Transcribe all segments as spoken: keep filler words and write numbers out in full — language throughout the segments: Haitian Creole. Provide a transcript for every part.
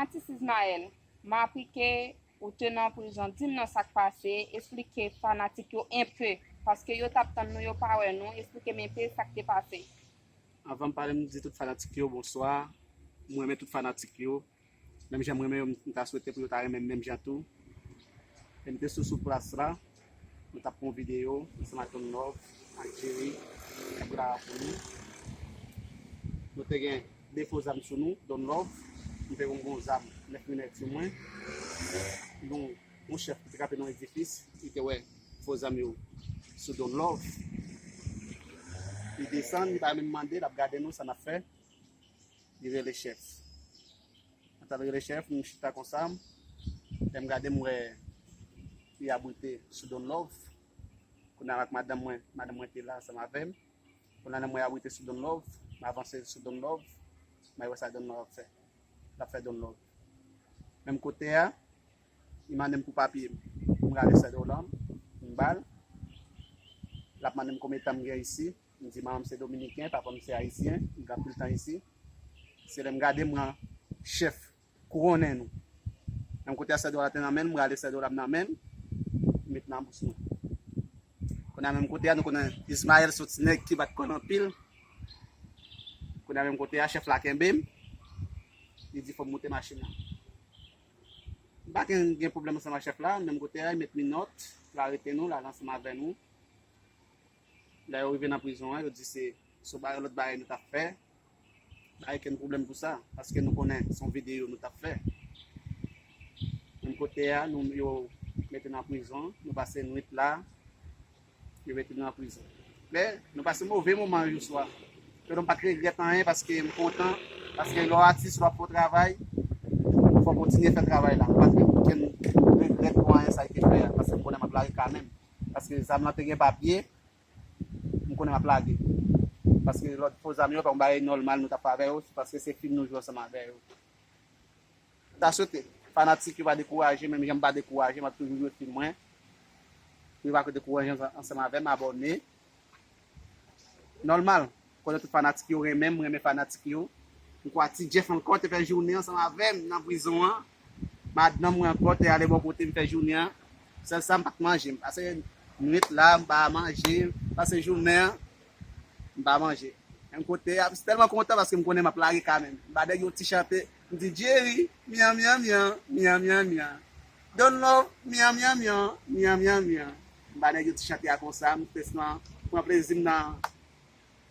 Atis Ismaël, m apre ke ou te nan prizon, di m non sa k pase, esplike fanatik yo enpe, paske yo t ap tann nou, yo pa wè nou, esplike m enpe sa k te pase. Anvan m pale, m di tout fanatik yo bonswa. M renmen tout fanatik yo. Menm jan m renmen yo, m ta swete pou yo ta renmen m menm jan tou. E m te sou sou plas la, nou t ap pran videyo ansanm ak Don Love, ak Jerry, k ap la pou nou. Nou te gen de fo zam sou nou, Don Love, m te gen yon zam nèf milimèt sou mwen. Nou, yon chèf ki te kanpe nan yon edifis, li te wè fo zam yo sou Don Love. Li desann, li pa menm mande, l ap gade nou, sa n ap fè. Li rele chèf. Mwen t al rele chèf, m chita konsa, lè m gade, m wè li abrite sou Don Love. Kounye a ak madanm mwen, madanm mwen te la ansanm avè m. Kounye a lè m wè abrite sou Don Love, m avanse sou Don Love, m al wè sa Don Love ap fè. L ap fè Don Love. Menm kote a, li mande m pou papye m. M rale sèdò la, m ba l. L ap mande m konbyen tan m gen isi. M di manman m se dominiken, papa m se ayisyen, m gen anpil tan isi. Se lè m gade m wè chèf kouwonnen nou. Menm kote a sèdò la te nan men l, m rale sèdò la m nan men l, m met nan bous nou. Kounye a menm kote a, nou konnen Ismaël se yon ti nèg ki bat kò l anpil. Kounye a menm kote a, chèf la kenbe m. Li di fò m moute machin nan. M pa gen, gen pwoblèm ansanm ak chèf la, menm kote a, li met minòt, l arete nou, l al ansanm avè nou. Lè yo rive nan prizon an, yo di se se yon bagay, lòt bagay nou t ap fè. Pa gen okenn pwoblèm pou sa, paske nou konnen se yon videyo nou t ap fè. Menm kote a, nou, yo mete n nan prizon, nou pase nwit la, yo mete nou nan prizon. Men, nou pase move moman jou swa. Ke nou pa t regrèt anyen, paske m kontan, paske lè w atis, lè w ap fè yon travay, fò w kontinye fè travay la. M pa t gen okenn regrèt pou anyen sa ki te fè a, paske m konnen m ap lage kanmenm. Paske zam lan te gen papye, m konnen m ap lage. Paske lòt fo zam yo, pa yon bagay nòmal nou t ap fè avè yo, paske se fim nou jwe ansanm avè yo. M ta swete fanatik yo pa dekouraje, menm jan m pa dekouraje, m ap toujou jwe fim mwen. Pou yo pa dekouraje ansanm avè m, abòne. Nòmal, konnen tout fanatik yo renmen m, renmen fanatik yo. M kwè Ti Jeff ankò te fè jounen ansanm avè m nan prizon an. Madanm mwen ankò te ale bò kote m fè jounen an. Sèl sa m pa t manje. M pase nwit la, m pa manje. M pase jounen an, m pa manje. Menm kote a, m tèlman kontan paske m konnen m ap lage kanmenm. M ba nèg yon ti chante, m di Jerry, myan, myan, myan, myan, myan, myan. Don Love, myan, myan, myan, myan, myan, myan. M ba nèg yon ti chante a konsa, m fè sèlman pran plezi m nan,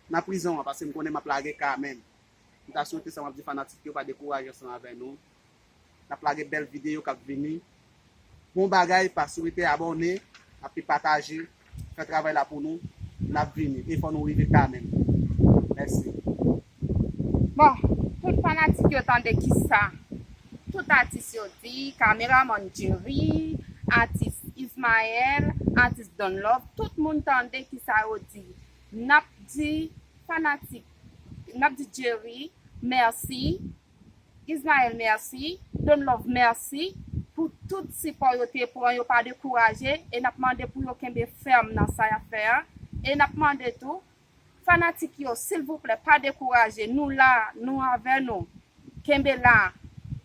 nan prizon an, paske m konnen m ap lage kanmenm. M ta swete sa m ap di fanatik yo pa dekouraje ansanm avè nou. N ap lage bèl videyo k ap vini. Bon bagay, pa swete abòne, epi pataje, fè travay la pou nou. N ap vini, e fò nou rive kanmenm. Mèsi. Bon, tout fanatik yo tande kisa tout atis yo di, kameramann Jerry, atis Ismaël, atis Don Love, tout moun tande kisa yo di. N ap di fanatik, n ap di Jerry mèsi, Ismaël mèsi, Don Love mèsi pou tout sipò yo te pran, yo pa dekouraje, e n ap mande pou yo kenbe fèm nan sa y ap fè a, e n ap mande tou fanatik yo, silvouplè, pa dekouraje, nou la, nou avè nou, kenbe la,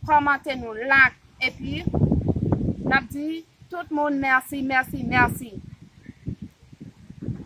kòmante nou, like, epi n ap di tout moun mèsi, mèsi, mèsi.